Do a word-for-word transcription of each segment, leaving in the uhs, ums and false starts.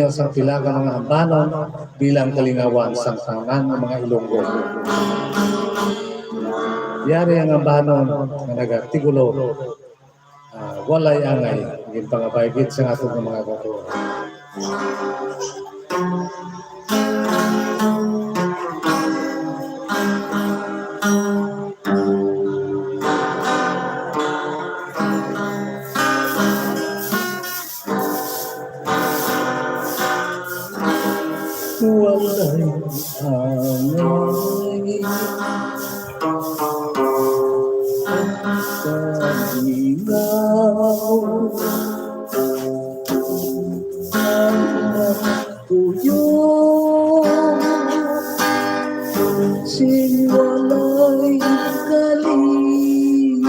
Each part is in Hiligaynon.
sang pila ka mga ambanon bilang kalingawan sang tanan nga mga Ilonggo. Yari ang ambanon nga nagartikulo, ah, walay angay, ginpangabay gid sang aton nga mga kauturan. Walay angay ang kalinaw, ang mga tuyo sing walay kalipay.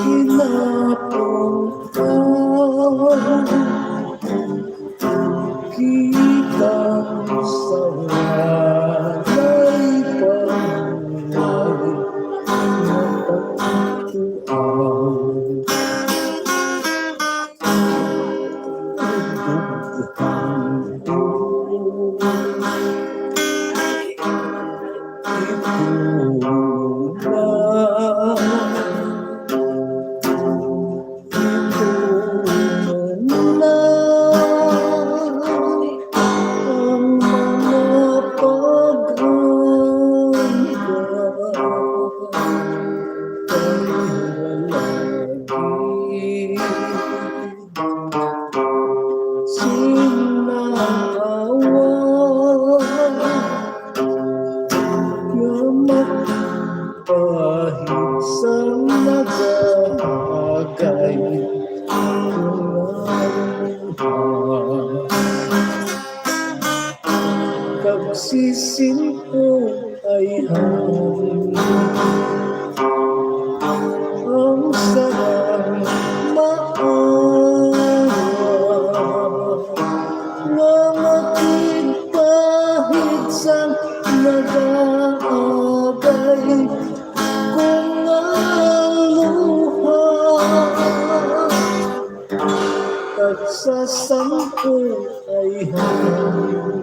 Ginapon ka, kitang sa walay pangway nga pagtuaw. Sing maawa nga magpahid sang nagaagay nga luha. Kag sisin ko ayhan ang sarang maawa nga makigpahid sang nagaagay ko nga luha. Kag sa sangko ay hangin.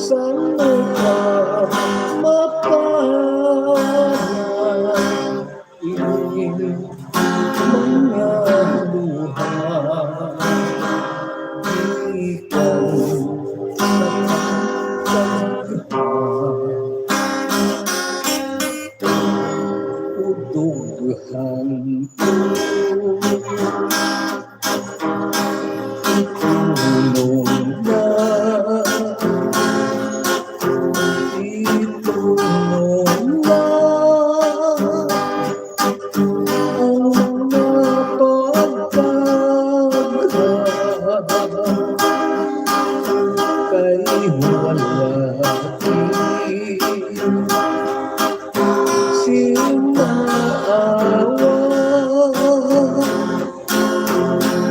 San mo pa mapalad ining mga luha? Ikaw sa pagkagha. Udughan ko. Itunon na. Itunon na. Ang mga pagkagha kay wala sing maawa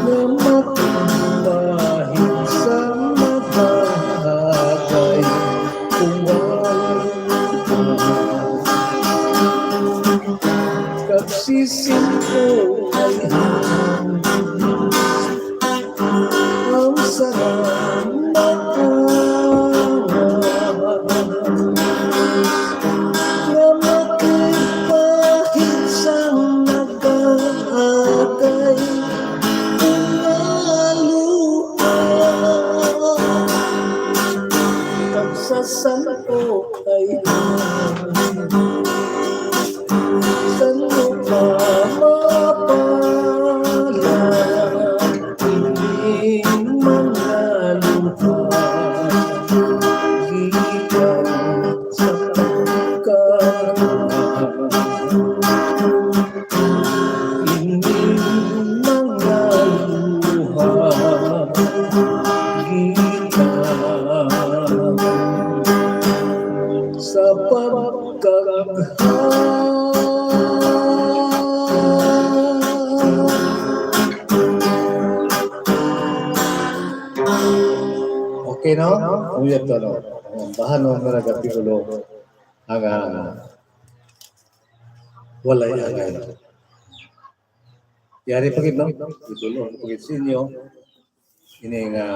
nga makapahid sa mabahagay kuwalta. Kag sisin ko ay hangin. Ang sarang maawa nga makigpahid sang nagaagay nga luha. Kag sa sangko ay hangin. San mo pa mapalad ining mga luha gikan sa pagkagha? Ining mga luha gikan sa pagkagha. Okay, no? Ang yato, no? Ang bahanon nga nag-artikulo. Ang, ah, walay angay. Yari pa gid, no? Idolo, ang pagit sa inyo. Ini nga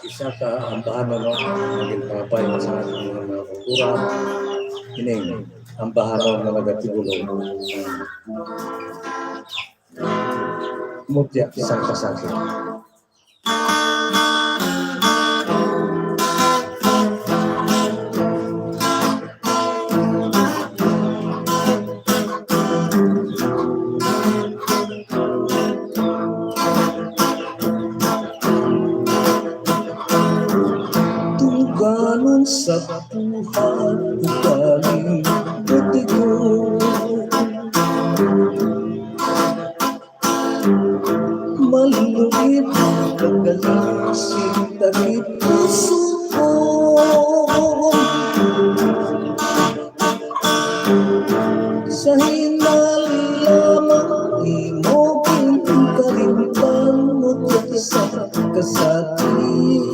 isa ka ambahanon, no? Naging pangapay sa ating mga kultura. Ining ambahanon nga nagatibulo. Mutya, isang kasakit. Tungganon sa buhat ugaling butigo. Maluit kagalasing takip puso ko. Sa hinali lamang imo ginkalimtan mo sa kasakit.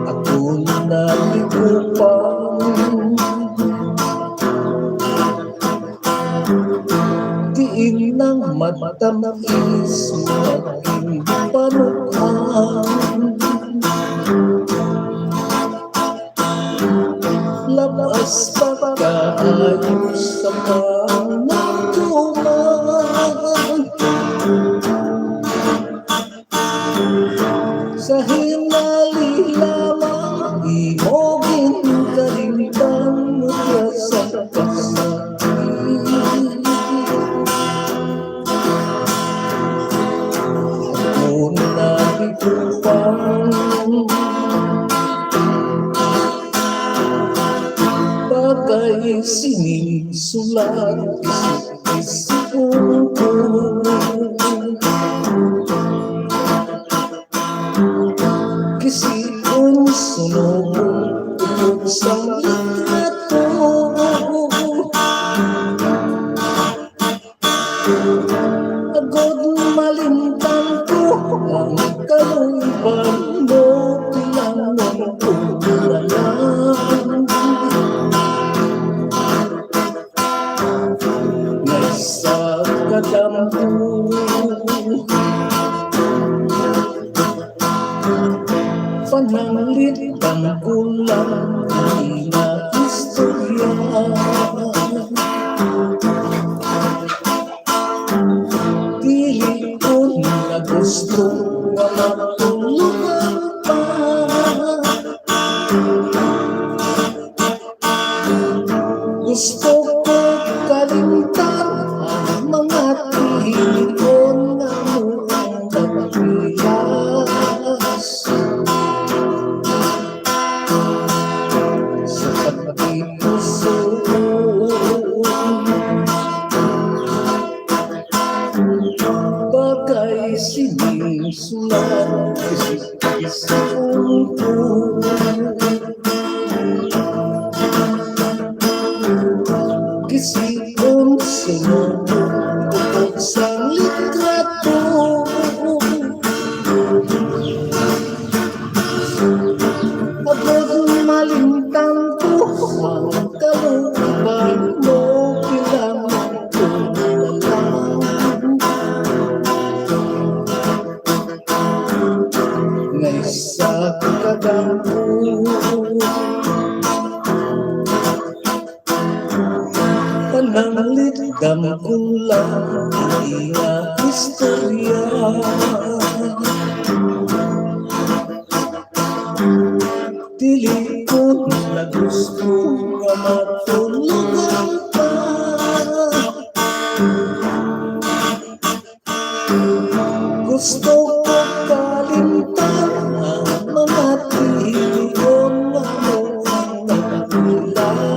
Ako na likupan. Diin ang matamis maging panukan. Labas pa kaayo sa panagtuman. Sa hinali lamang imo ginkalimtan mo sa kasakit. Ako na likupan. Bagay sining sulat, isip-isipon ko. Kisipon, sunog, tukod sa litrato. Agod malimtan ko ang kaluban mo, kailangan ko lang. Nga sa kadampo, pananglit ang kulang nga istorya. Dili ko na gusto nga matulugan pa. Gusto ko kalimtan ang mga tiyon nga mo ang nagpilas sa pagkipuso. Bagay sining sulat, isip-isipon ko. Kisipon, sunog, tukod sa litrato. Agod malimtan ko ang kaluban mo, kailangan ko na lang. Nga sa kadampo, pananglit ang kulang nga istorya. Dili ko na gusto nga matulugan pa. Gusto ko kalimtan ang mga tiyon nga mo ang nagpilas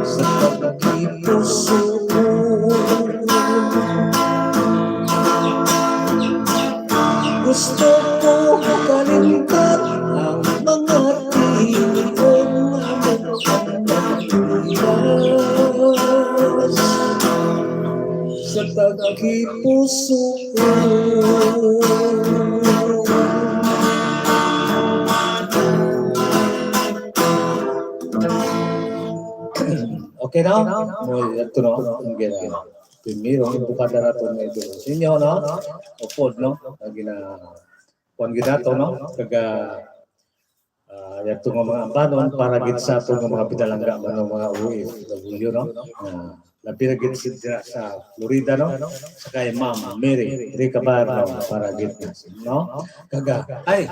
sa pagkipuso ko. Gusto ko kalimtan ang mga tiyon nga mo ang nagpilas sa pagkipuso. Okay na? Mo, ito no, ang gina-, primero, ang bukada nato nga ito. Sa inyo, no? Upod, no? Ang gina-, kuwan gid nato, no? Kaga, ah, yato nga mga ambanon para gid sa ato nga mga pinalangga man, no, mga O F W, no? Ah, labi na gid sila sa Florida, no? Sa kay Ma'am Mary Ricabar, no? Para gid, no? Kaga, ay,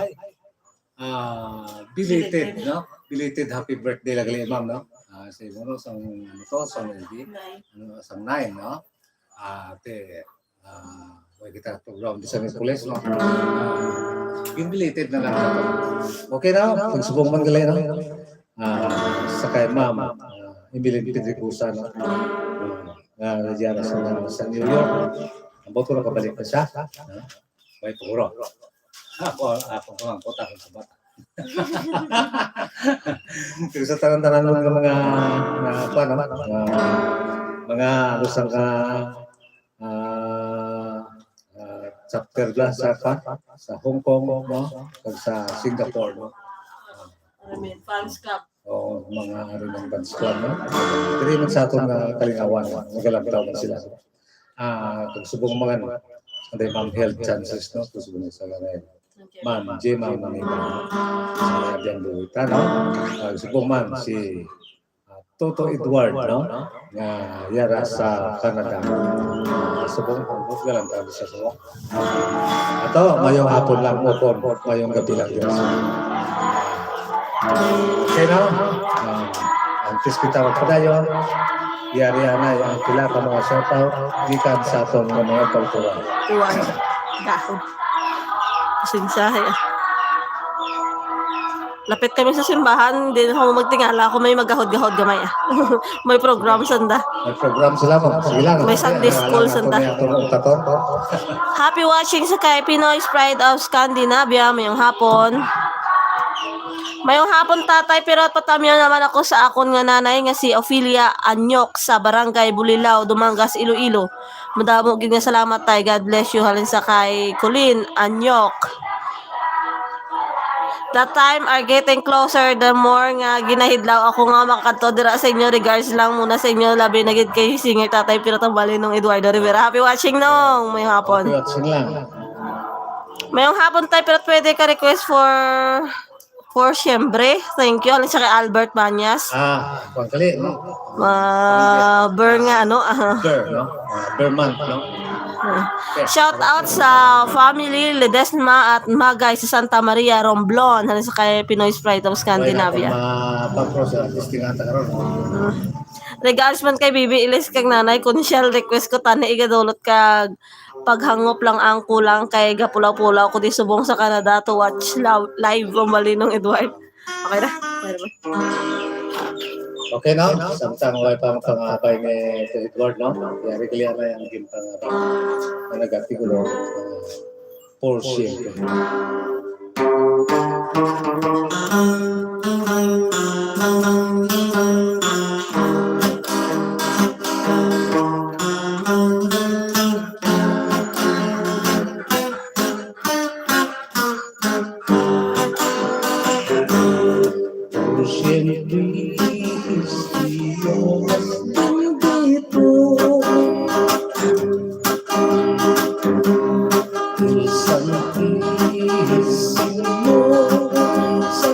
ah, belated, no? Belated happy birthday lang gali, ma'am, no? Ah, sa imo, no? Sang, ano to? Sang, ano, sang nine, no? Ah, te, ah, wala kita program di sa Miyerkules, no? Ah, yung belated na lang nato. Okay na, pagsubong man gali, no? Ah, sa kay ma'am, ah, Emeline Pedregosa, no? Ah, nga nadyara sa, sa New York. Ang ko nakabalik na siya. Ah, may puro. Ako, ako, ako, ako, ako, sa bata. Pero sa tanan-tanan nga mga, mga, kuwan, no? Mga, mga, ano sa nga, ah, ah, chapter ba sa, kuwan, sa Hong Kong, no? Kag sa Singapore, no? Amen. Fans club. O, mga ari ng fans club, no? Diri man sa aton nga kalingawan, nagalantaw man sila. Ah, kag subong man, anday ma'am health chances, no? Kag subong sa kanay. Ma'am Gemma Manila, sa Arabian Buhita, no? Kag subong man si, ah, Toto Edward, no? Nga yara sa Canada. Ah, subong, ang galantaw sa subong. Ato, mayong hapon lang, upon, mayong gabi lang, Diyos. Okay na? Ah, antes kita magpadayon, yari anay ang pila ka mga shoutout gikan sa aton nga mga kautoran. Tuwan. Gahod. Pasensya, eh. Lapit kami sa simbahan, di na ako magtingala ako may maggahod-gahod gamay, ah. May program sanda. May program sila, ma'am. Sige lang. May Sunday school sanda. Happy watching sa kay Pinoy's Pride of Scandinavia. Mayong hapon. Mayong hapon, tatay. Pero at patamion naman ako sa akon nga nanay nga si Ophelia Anyok sa Barangay Bulilao, Dumangas, Iloilo. Madamo gid nga salamat, tay. God bless you. Halin sa kay Colleen Anyok. The time are getting closer, the more nga ginahidlaw ako nga makadto dira sa inyo. Regards lang muna sa inyo, labi na gid kay singer tatay, pero tambali nung Eduardo Rivera. Happy watching, nong. May hapon. Happy watching lang. Mayong hapon, tay, pero pwede ka request for, for siyempre. Thank you. Halin sa kay Albert Banyas. Ah, pangkali, no? Ah, Ber nga, ano? Ah. Ber, no? Ah, Ber month, no? Ah. Okay. Shout out sa family Ledesma at Magay sa Santa Maria, Romblon. Halin sa kay Pinoy's Pride of Scandinavia. Wala akong ma-, pag-cross, ah, testing ata karon. Ah. Regards man kay Bibi Ilis kag Nanay Conchel, request ko tani igadulot kag paghangop lang ang kulang kay gapulaw-pulaw ko di subong sa Canada to watch la-, live ang Malinong Edward. Okay na? Okay na ba? Okay, no? Samtang wala pa ang pangabay ni Sir Edward, no? Yari kaya na yung naging pangabay na nag-artikulo, uh, Paul Schiff. Por siempre es Dios bendito. El Santísimo sa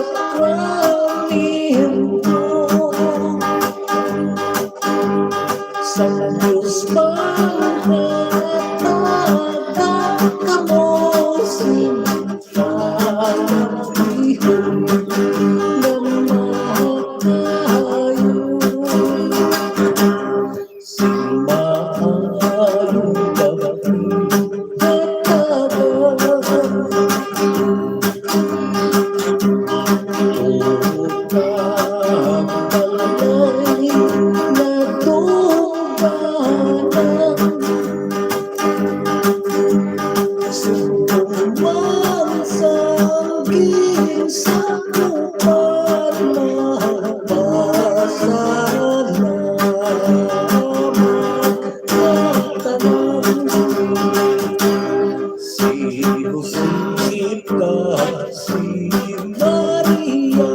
Kasi Maria,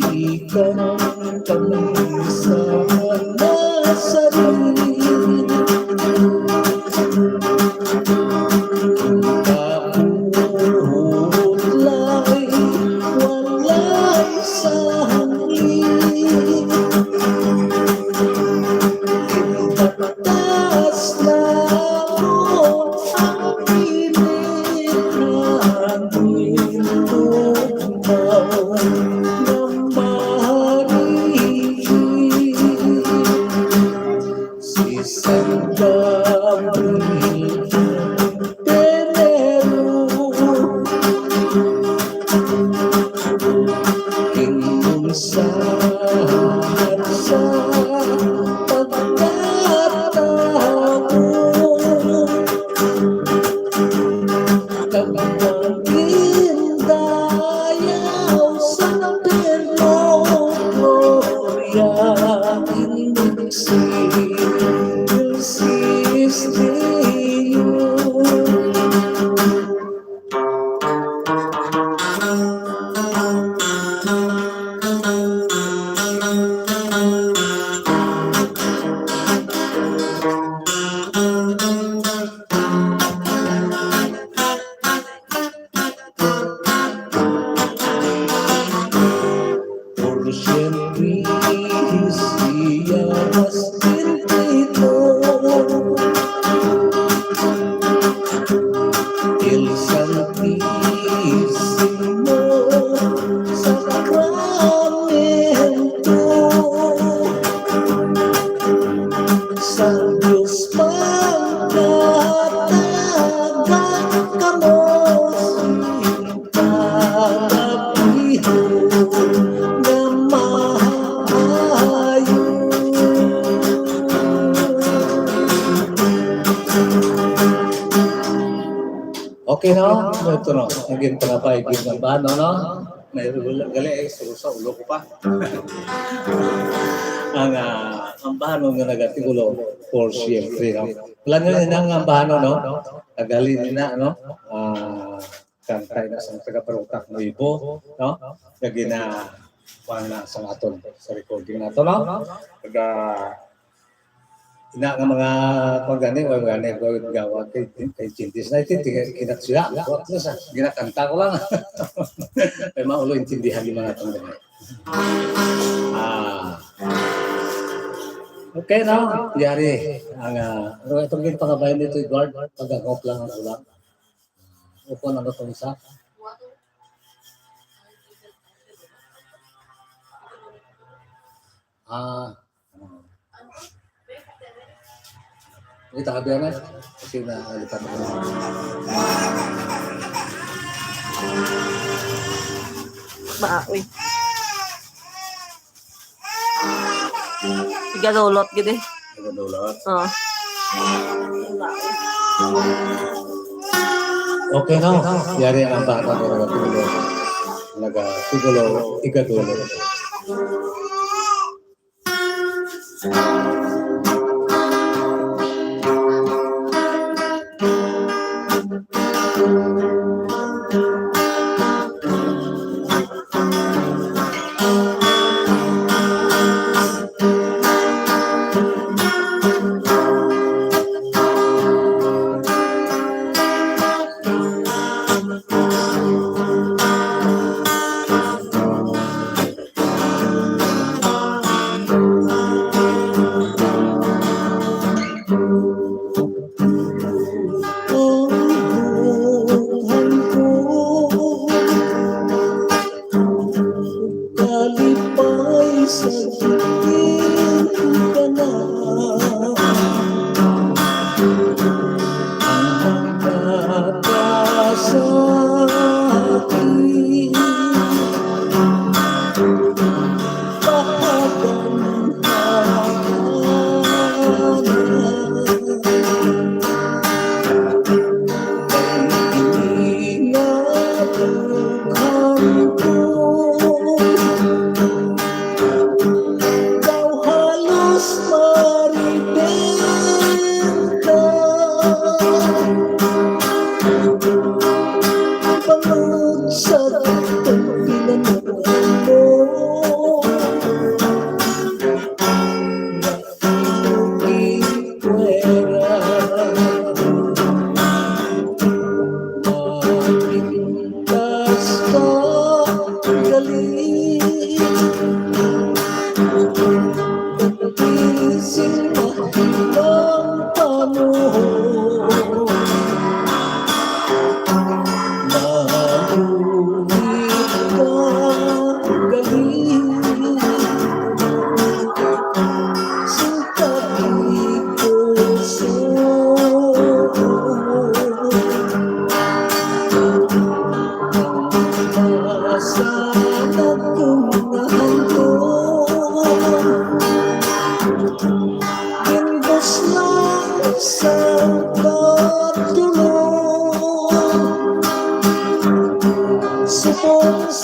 Ikang kami sa Nazaret. Kaputlay, walay sanglit. Ginbatas na mo ang pilit nga Maria, si San Gabriel Terrero, ingon sa sa pagkatawo. Kag magin dayaw sa Perno, Gloria in excelsis Deo. Por siempre siya mas bendito. El Santísimo Sacramento. Sang Dios pagkatagak kamo sing pagabihon nga maayo. Okay, no? Ito, no? Naging panapay, gid ng bano, no? May gali, eh, sulo sa ulo ko pa. Ang, ah, ang bahano nga nagatigulo for siyempre, no? Wala nyo na ang bahano, no? Nagali nila, no? Ah, kantay na sa taga Parutak Nuevo, no? Nga gina-, kuwan na sa aton, sa recording nato, no? Taga, ina nga mga, kuwan gani, o gani, gawa kay, kay Chintis na, iti, iti, kinat sila. Kuwan na sa, ginakanta ko lang. Kay maulo intindihan yung mga tong gani. Ah. Okay, no? Yari. Ang, ah, ano itong ginpangabayan nito, Edward? Pag-angop lang ang kulang. Upo na ba itong isa? Ah. Kita ka, Bianes? Kasi nalitan ko na. Maawi. Igadulot gid eh. Igadulot. Oo. Okay, no? Yari ang bata ko, nagatulo. Nagatulo, igadulot.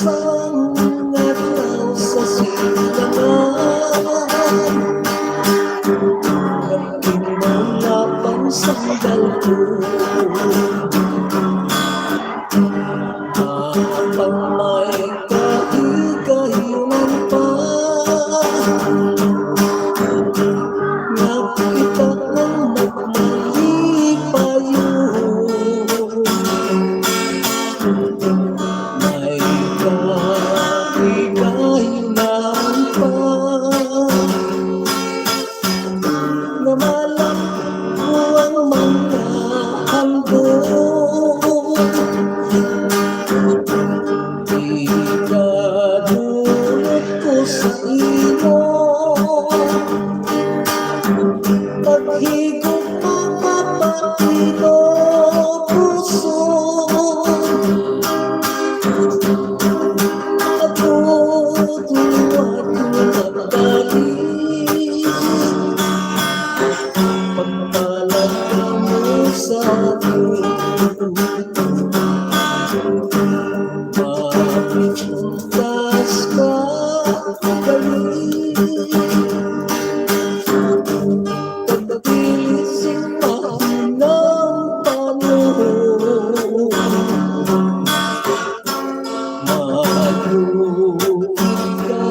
Pangatlaw sa silangan, nagkinulapang sandal ko. Apan may kahigayunan pa, nakita ang magmalipayon. May kahigayunan pa, nga malambo ang mga handom. Ikadulot ko sa imo, paghigugma nga pati ko puso. Ako liwat nga nagdali, pagpalag kamo sa akon. Mapintas ka, dali. Pagpili sing mahinang panahon. Maayo ka,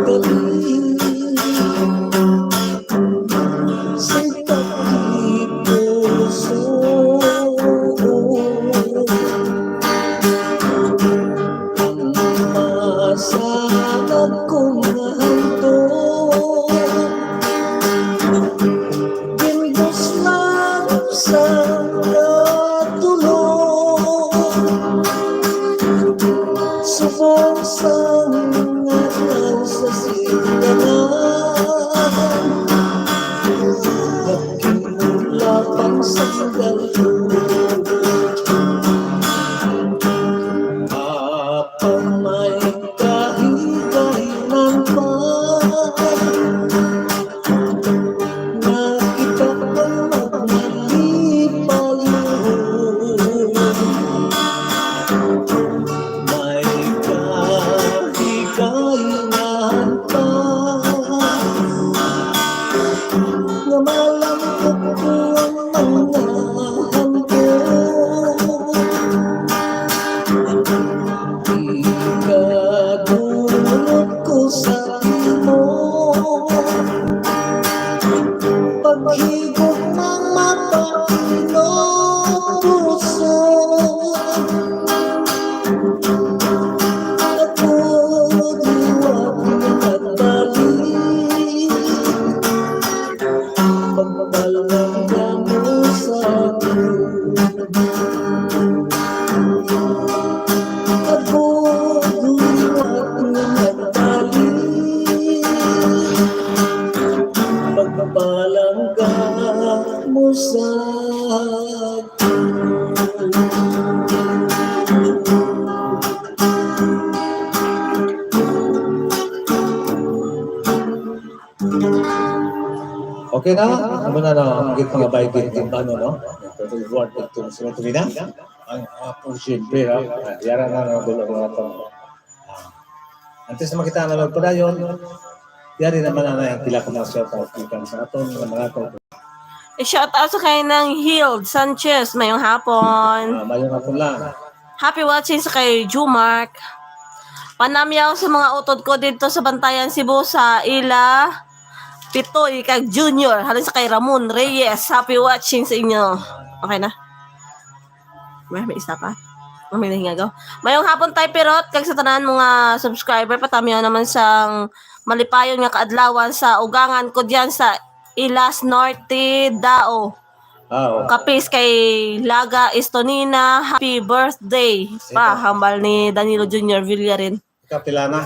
dali. Sing tagipuso. Ang masanag kong handom, ginbuslan sa katulog. Subong sang adlaw sa silangan, nagkinulapang sandal ko. Apan may kahigayunan pa, nakita ang magmalipayon. May kahigayunan pa, nga malampok ko ang mga handom. Ikadulot ko sa imo, paghigugmang mapainom puso. Ako liwat nga nagdali, pagpalangga mo sa akon. Ako liwat nga nagdali, pagpalangga mo sa akon. Okay na? Amo na, no? Ang git mga baygit, git ba, no? Pero reward ito, sino ito na? Ang, ah, po, siyempre, ha? Ah, yara na, no? Dulo, mga to. Ah. Antes na makita na magpadayon, yari naman na ang pila ka mga shout out gikan sa aton nga mga to. I-shout out sa kay Nang Hild Sanchez, mayong hapon. Ah, mayong hapon lang. Happy watching sa kay Jumark. Panamyaw sa mga utod ko dito sa Bantayan, Cebu, sa ila Pitoy kag Junior, halin sa kay Ramon Reyes. Happy watching sa inyo. Okay na? May, may isa pa. May nahingagaw. Mayong hapon, Tay Pirot, kag sa tanan mga subscriber, patamyaw naman sang malipayon nga kaadlawan sa ugangan ko diyan sa Ilas Norte, Dao. Ah, oo. Kapis kay Laga Estonina, happy birthday. Ito. Pa, hambal ni Danilo Junior Villarin. Kapila na.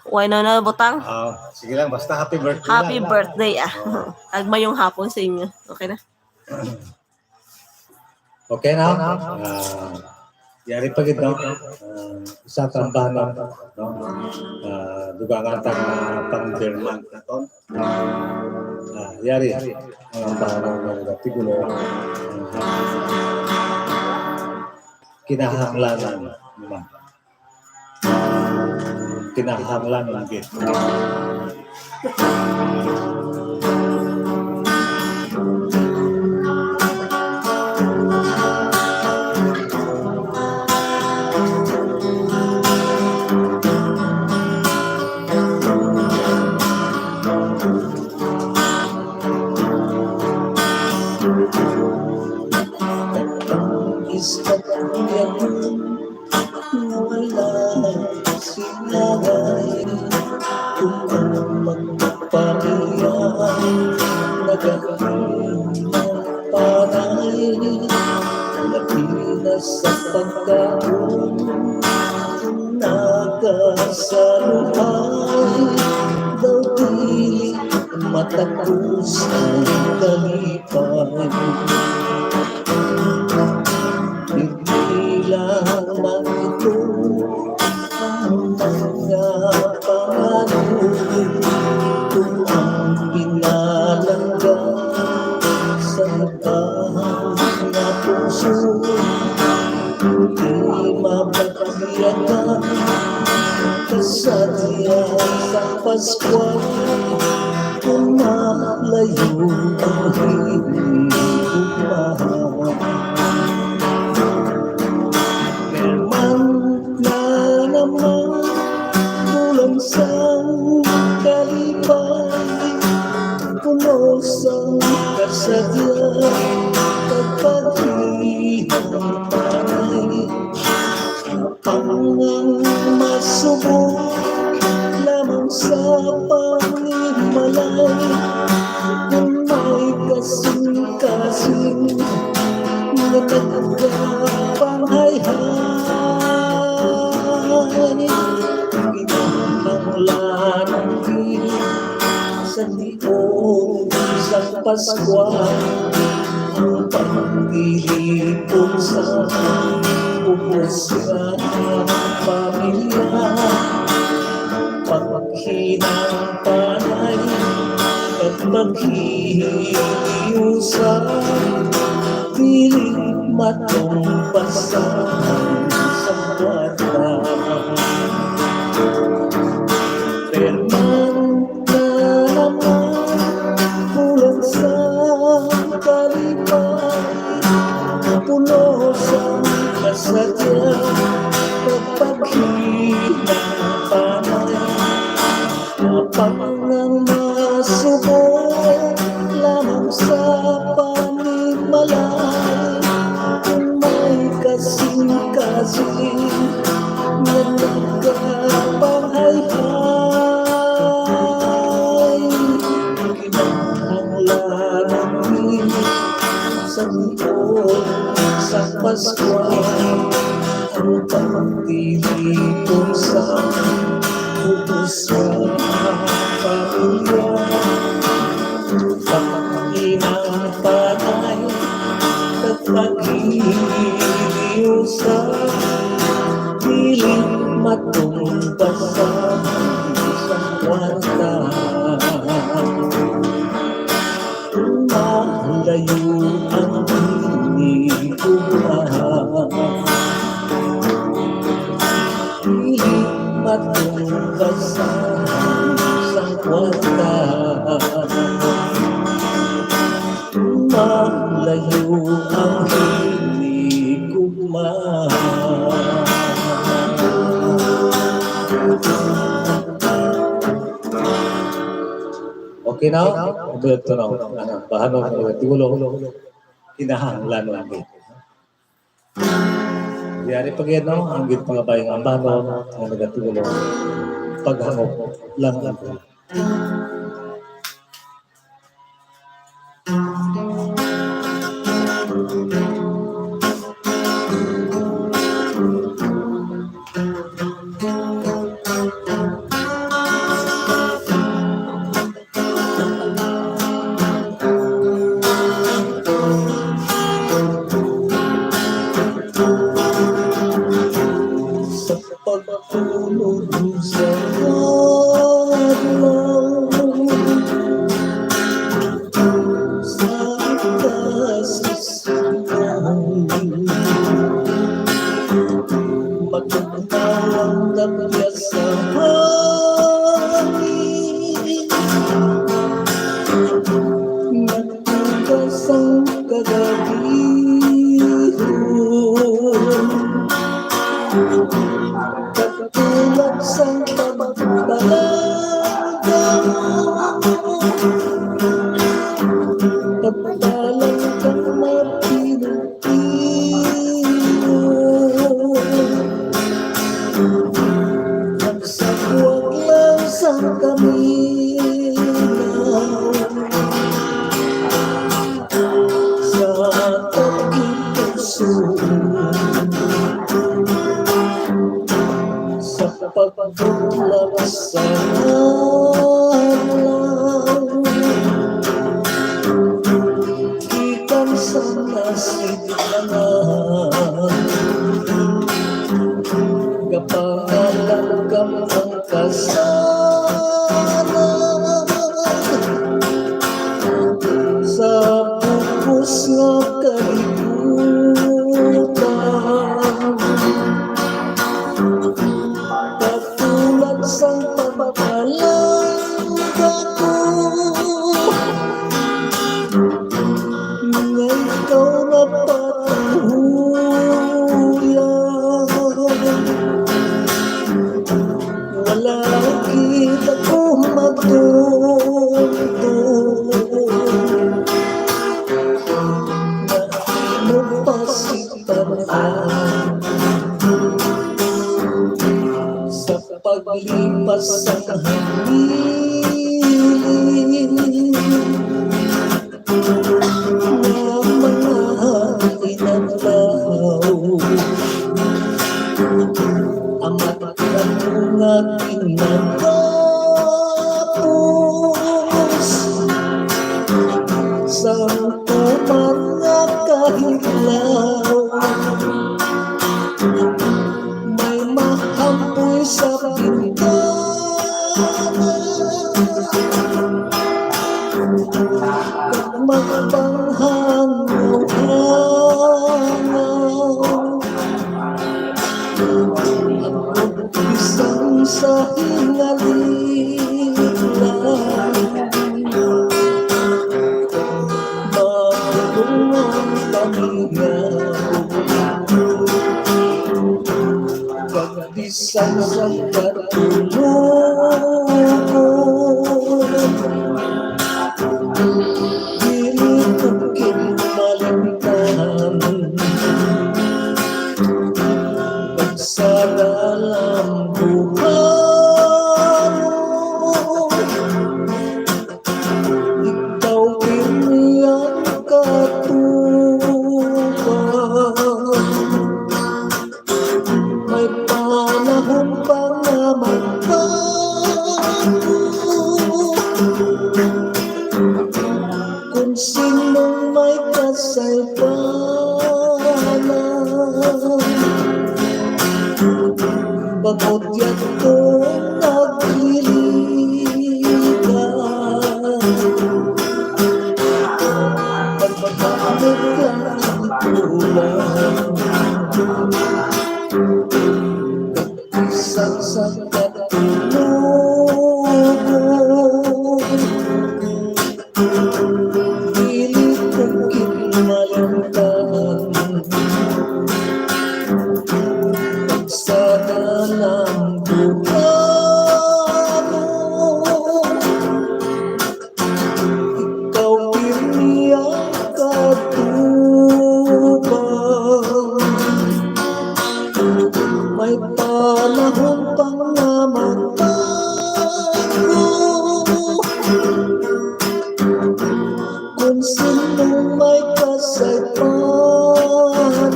Why na na butang? Ah, sige lang, basta happy birthday Happy lang. birthday, ah. Oo. Kag mayong hapon sa inyo. Okay na? Okay na? Ah, yari pa gid, no? Ah, isa ka ambahanon, no? Ah, dugangan ta nga pang-German naton. Ah, yari ang ambahanon nga nagapigulo. Ah, kinahanglanan naman. Kinahanglan lang gid. Istorya nga wala sinangay, kung ang magpamilya nagahinang panay, labi na sa pagkaon, nagasaluhay, daw dili matapos ang kalipay. Hindi lamang ito ang mga pangalan, kung ang pinalangga sa ibahan nga puso. Di mabatyatan kasadya sa Pascual, kung malayo ang higugma. Pirman na naman bulan sang kalipay, puno sang kasadya kag paghinang panay. Ang masubo lamang sa panimalay, kung may kasing-kasing nga nagapangayhay, kinahanglan sa tiong sang Pascual, ang pagtilipon sa ubos nga pamilya, paghinang panay, at paghihiusa, dili matumbasan sa kwarta. Pirman na naman bulan sang kalipay, puno sang kasadya kag paghinang panay. Apang ang masubo lamang sa panimalay, kung may kasing-kasing nga nagapangayhay, kinahanglan sa tiong sang Pascual, ang pagtilipon sa ubos nga pamilya, paghinang panay, kag paghihiusa, dili matumbasan sa kwarta. Malayo ang hinigugma, dili matumbasan sang kwarta. Malayo ang hinigugma. Okay na? Kompleto na. Ano, bahanon ang titulo. Kinahanglan lang gid. Yari pa gid, no? Ang gid pangabay nga ambanon, ang nagatulo. Paghangop lang ang Sa pagtulog sa adlaw, sa kasisigan, Pagkatawang tapya sa hangin, nagtugas ang kagabi. Katulad sang pagbalangga, pagbalangga na pinag-iwan. Nagsagwag lang sang kaminaw sa tagipusoon, sa pagbulag sa adlaw, gikan sa nasiptangan, gapangalanggam ang kasalan sa bug-os nga kalibutan. Katulad sang pagbalangga ko, nga ikaw napatuyang. Wala gid ako madungdong nga imo pasitan-an. Sa paglipas sang hangin, nga mga inadlaw, amat ako nga ginatapos sang tuman nga kahilaw. May mahampoy sa bintana, kag magpanghangaw-hangaw. Ang bisan sa hingalit lang, magulong ang pamingaw. Bisan sa katulog, dili ko kinmalimtan ang saralang buhaton. Ikaw pirmi ang katubang. May panahon pa nga magbago kon sin-o may kasaypanan. Bangod yadto nagliligan, nagpagamit lang ang kulang. Bisan sa katulog, dili ko kinmalimtan ang saralang buhaton. Ikaw pirmi ang katubang. May panahon pa nga magbago kon sin-o may kasaypanan.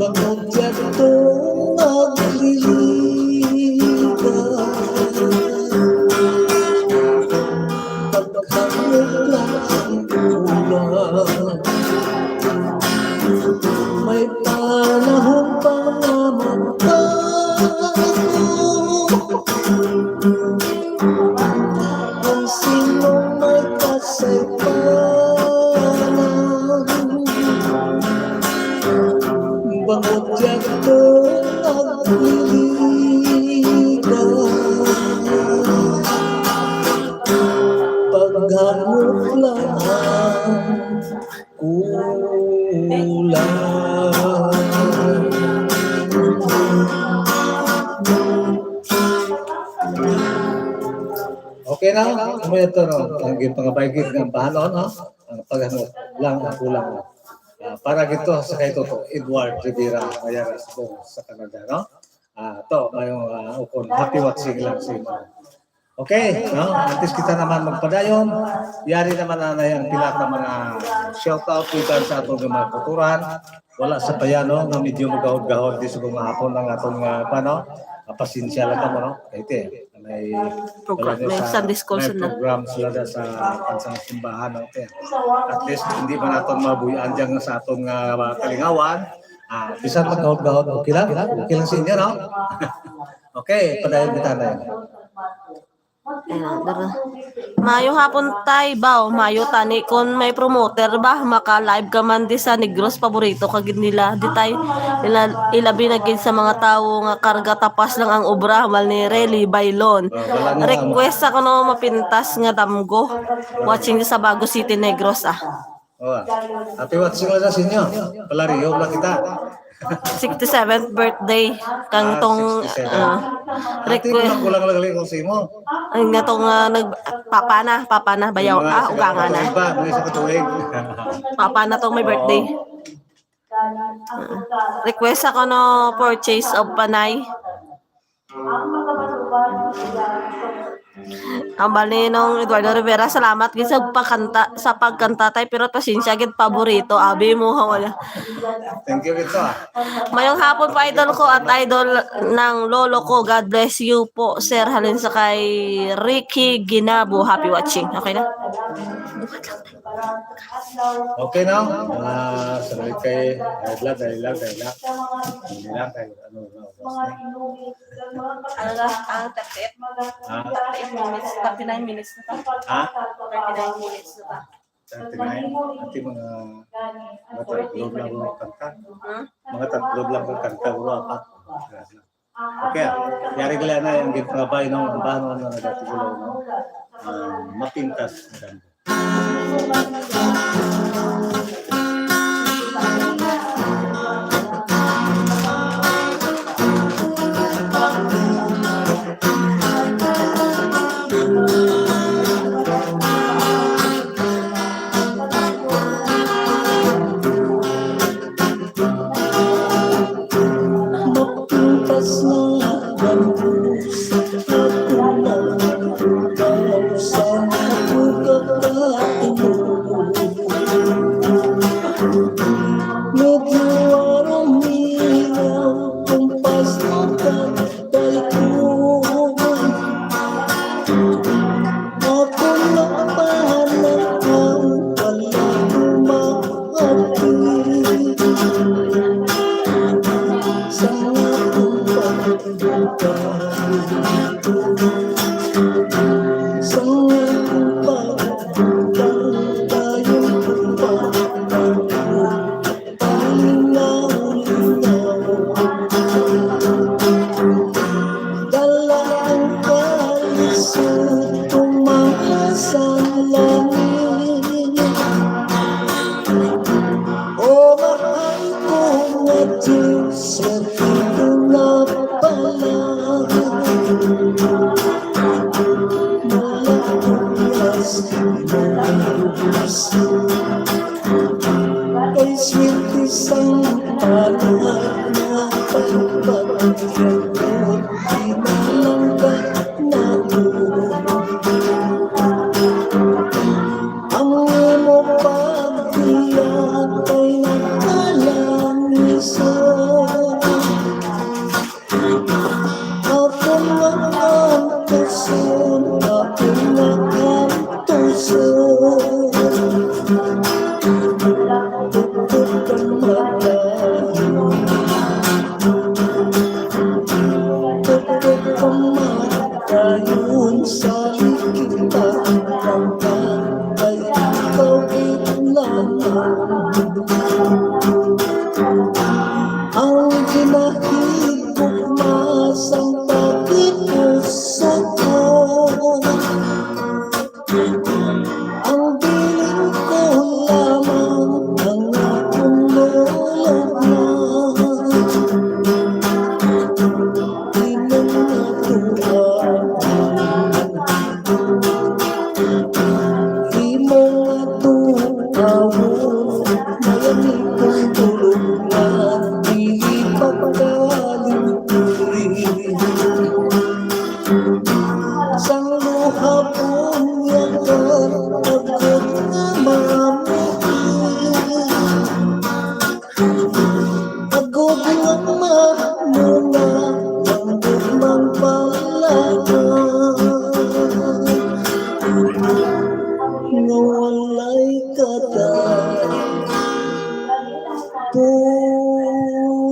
Bangod yadto nagliligan, naghangop lang ang kulang. May panahon pa nga magbago kon sin-o may kasaypanan. Bangot yadto nagliligaw, paghangop lang ang kulang. Okay na? Kamo ito, no? Ang ginpangabay gid nga bahanon, no? Ang paghangop lang ang kulang, no? Ah, para gito sa kay Toto Edward Rivera Mayara sa, sa Canada, no? Ah, to, mayong, ah, ukon, happy watching lang sa imo. Okay, no? At least kita naman magpadayon. Yari naman na, na ang pila ka mga shout out kita sa atong mga kautoran. Wala sa payano nga medyo magahod-gahod di sa mga hapon ang atong, ah, paano? Ah, pasensya lang kamo, no? Kay te, may Program, wala may sa, Sunday school may sila. Program sila da sa pansang simbahan, no? Te. At least hindi man naton mabuhian dyan sa atong, ah, kalingawan. Ah, bisan magahod-gahod, okay lang. Okay lang sa inyo, no? Okay, padayon kita na yun. Ayan, dara. Mayo hapon, Tay. Baw, mayo tani kon may promoter ba, maka-live ka man di sa Negros, paborito ka gid nila. Di, Tay, ila-, ilabi na gid sa mga tawo nga karga tapas lang ang obra, mal ni Relly Bailon. Oh, wala na. Request ako no mapintas nga damgo. Watching sa Bago City, Negros, ah. Oh, happy watching lang sa inyo. Palario lang kita. Sixty-seventh birthday kang Ah, tong, sixty-seven. Ah, Ate, request. Kulang, kulang lang ko sa imo. Ang nga tong, ah, nag-, papa na, papa na, bayaw. Mga Ah, sa uganga na. Katuig ba? Mga sa katuig. Papa na tong may Oo. Birthday. Ah, request ako no purchase of panay. Ang bali nung Eduardo Rivera, salamat gid sa pagkanta, sa pagkanta, Tay, pero pasensya gid, paborito abi mo ha, wala. Thank you gid to, ah. Mayong hapon po, idol ko at idol ng lolo ko. God bless you po, sir. Halin sa kay Ricky Ginabo. Happy watching. Okay na? Okay na? Ah, sa balik kay Dahil lang, Dahil lang, Dahil lang. Hindi lang, kay ano, ano, ano, Ano na ang thirty-eight? Ah. Thirty-eight minutes, thirty-nine minutes na ta. Ha? Thirty-nine minutes na ta. Thirty-nine? Ati mga, mga tatlo lang ang kanta. Hmm? Mga tatlo lang ang kanta, bro, apat. Okay, ah. Yari gali na yung gintangabay, no? Ang bahanon na nagatulo, no? Ah, mapintas na ganda. Mapintas na ganda.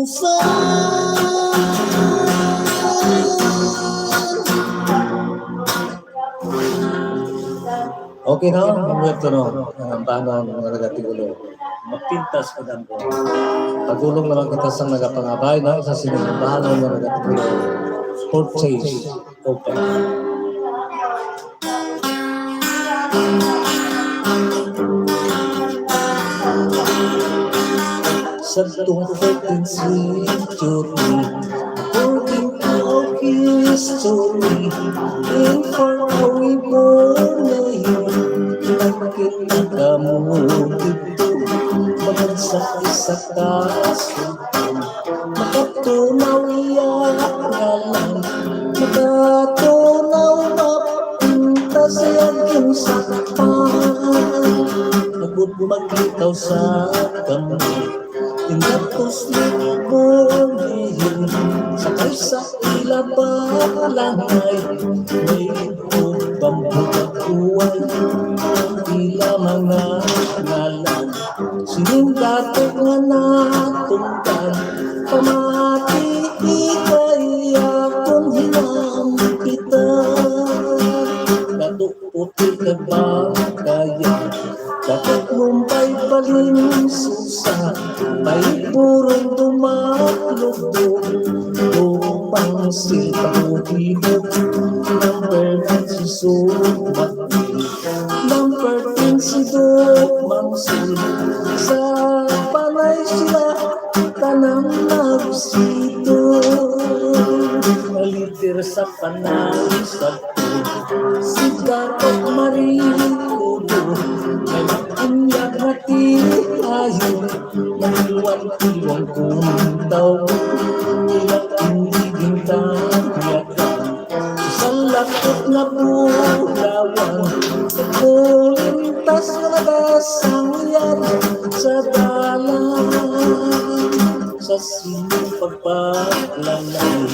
Okay na, ang webto, no? Ang ambanan nga nagatigulo. Mapintas ka damgo. Pagulong naman kita sa nagapangabay na sa sinimbahan nga nagatigulo. Purchase. Okay. Sa tungkol din si Judy, according to our history, in far away Borneo, nagkita kamo dito, magagsak isa ka sultan. Makatunaw iya ngalan, makatunaw mapintas iya ginsakpan. Nagud maglikaw sa kamot, tinapos libong dihin, sakay sa ila balangay, may bamboo kakuway, ang ila mga ngalan. Sining dato nga natungdan, pamati kay akon hinampitan. Dato puti kag bangkaya, dato lumpay balinsusa, may burong dumaklugdog, lumang silpa hibog, number nine si Sumat. Number ten si Doc Mangsul. Sa panay sila tanan nagsito. Leader sa panay sa si Dato Maricudo. May makunyag na tiayon. Nagluwang-luwang kung tawon. Ilang hindi din tangyakan. Sa lapot nga bulawan, kulintas nga nagasangyan sa dalan. Sa sining pagpaglanay,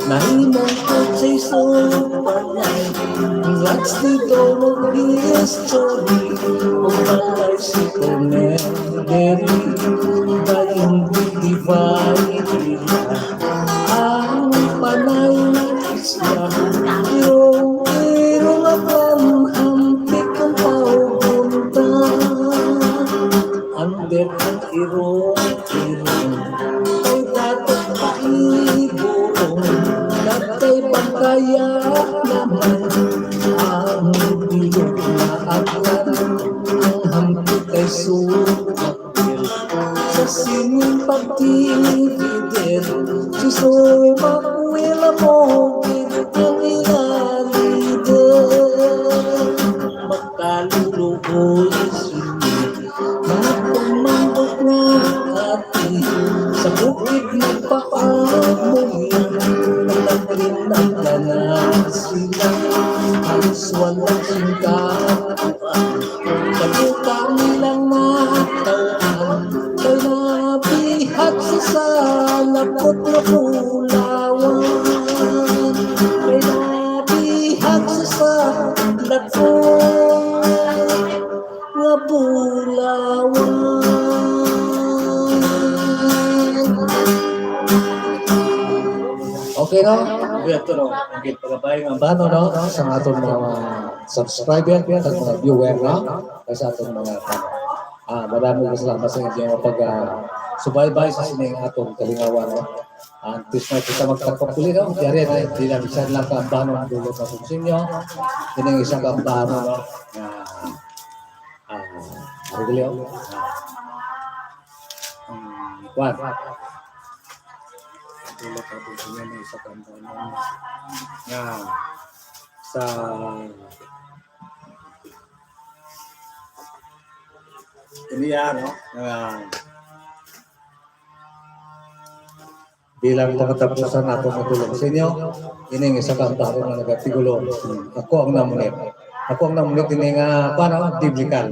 nahimong kutsi supanay. Ang lats ni Dono history, ang balay si Colonel Berry, dayon divide nila. Ang panay na isla, irong-irong ang panhampit ng paubunta. Under ang irong-irong, kay dapat paibong, kag kay pagkaya naman. Ang bilog na aglan, ang hampit kay sukat. Sa sining pagdividir, si Soy Makuwila mo gid ang ila leader. Makaluluoy sini, mga pamangkot nga ati, sa bukid nagpaamong yan, naglinagda na sila, halos wala sing kakuan. Kayo kami lang nataw-an, kay nabihag sa salapot nga bulawan. Kay nabihag sa salapot nga bulawan. Okay, no? Ang ito, no? Ang ginpagabay nga bano, no? Sa aton mga subscriber, kag mga viewer, no? Kag sa aton mga, ah, madamo nga salamat sa inyong pag, ah, subaybay sa sining aton kalingawan, no? Antes na kita magtagpo uli, no? Yari na, hindi lang isa lang ka bano ang dulot naton sa inyo. Kining isa ka bano, no? Nga, ah, Argulio. Ah, um, kwan. Tulad natin sa inyo ng isa ka bano nga sa iniya, no? Nga bilang pangatapusan nato nga tulong sa inyo, ining isa ka bano nga nagatigulo, "Ako ang namunit." Ako ang namunit ini nga, paano, biblikal.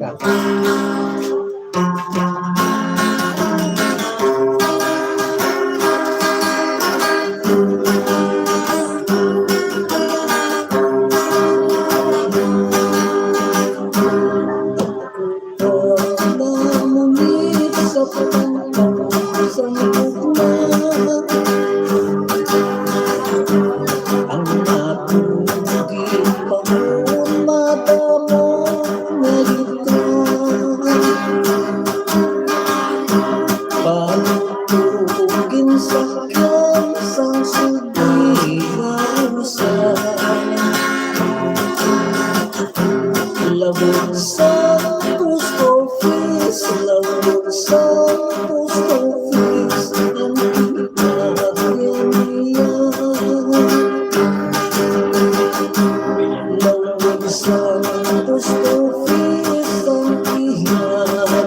Namunit sa pagkakasangkot na Sakyan sang subli nga usa. Labot sa post office, labot sa post office, ang pinagyan niya. Labot sa post office, ang iya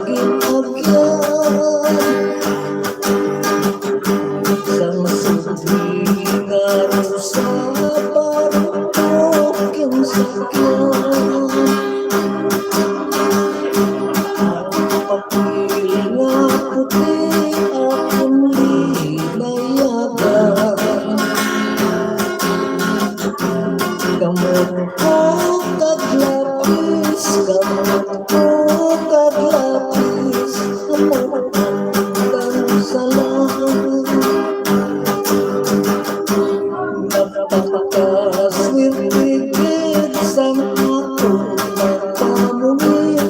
ginagyan. Sang subli nga usa, parang bukid sakyan. Ang papel nga puti, akon linayagan. Kamot ko kag lapis, kamot ko kag lapis, amo ang sala. Napakaswerte gid sang akon pagkamuli.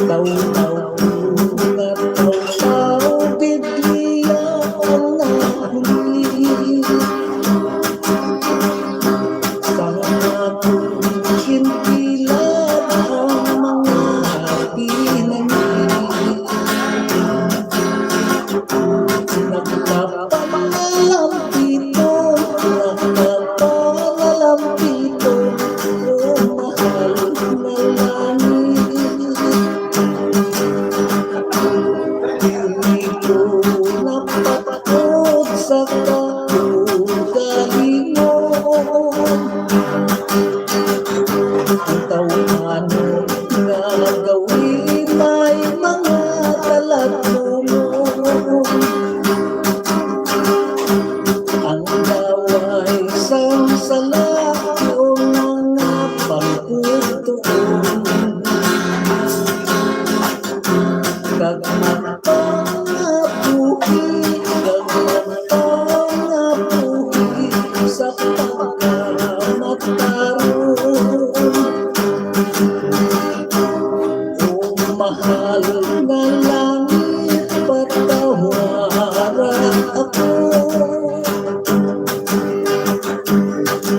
Taw-taw ko nga taw-taw, Biblia ang nahuli. Sang akon ginbilad ang mga pinangi. Nagpapangalampito, nagpapangalampito, o mahal nga langit. Dili ko napatod sa kaugalingon. Ang tawhana nga gawin may mga taladlungon. Ang laway sang sala o mga pagpugtuon. Kag mata nga buhi, kag mata nga buhi sa pagkamataron. O mahal nga langit, patawara ako.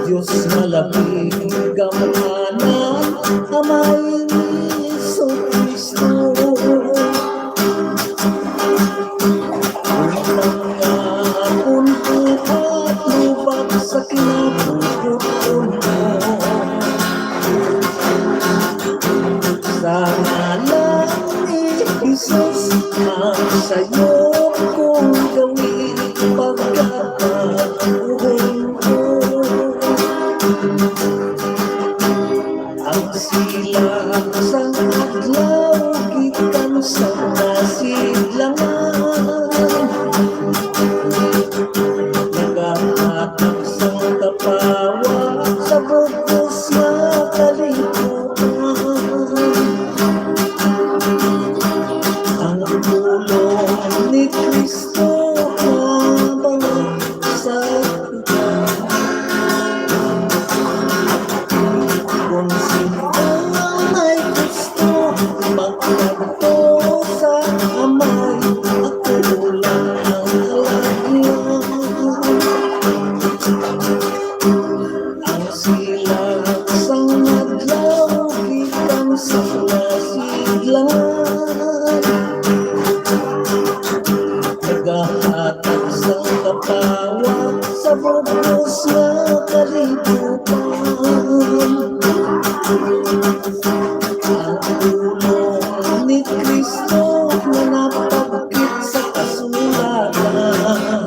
Dios nga labing gamhanan, Amay ni Jesu-Cristo. Ang mga puntuhat, lubak sa kinabubuton mo. Sa ngalan ni Jesus, ang sayo kong gawin, pagkapag-uhon ko. Ang silang sang adlaw gikan sa kasidlangan, nagahatag sang kapawa sa bug-os nga kalibutan. Ang pulong ni Cristo habang sa Kung sino ang may gusto, magkadto sa Amay, ako lang ang alagyan. Ang silang sang adlaw, gikan sa kasidlangan, nagahatag sang kapawa sa bug-os nga kalibutan. Ang pulong ni Cristo nga napagkit sa kasulatan.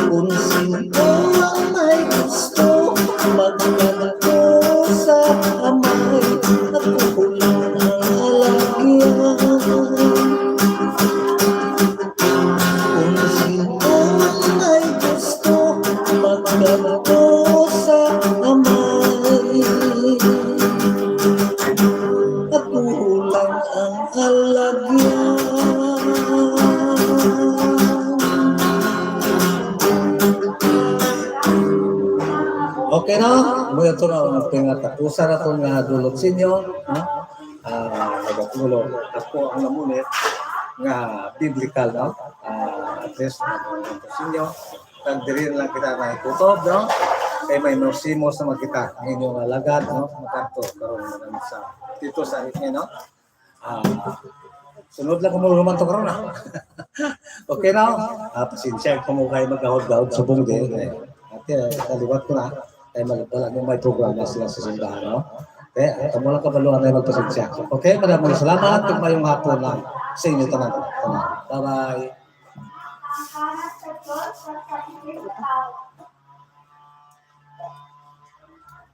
Kung sino ang may gusto, magkadto sa Amay, ako lang ang alagyan. Kung sino ang may gusto, magkadto sa Amay, ako lang ang alagyan. Okay na? Muna ito na ang pinatapusan nato nga dulot sa inyo, ha? Ah, Pangulo, ako ang namunit nga biblical, no? Ah, at least, sa inyo, kag diri na lang kita na ikutob, no? Kay may himos-himos naman kita, ang inyong alagad, no? MacArthur, karon naman sa, dito sa inyo, no? Ah, sunod lang kung maluman to karon, ah. Okay na? Ah, pasensya ko mo kay magahod-gahod sa bungge. Ate, naliwat ko na. Kay mal-, wala nyo may programa sila sa simbahan, no? Kaya, kamo lang kabaluan na magpasensya. Okay, maraming salamat. Ug mayong hapon lang sa inyo tanan. Tanan. Bye-bye.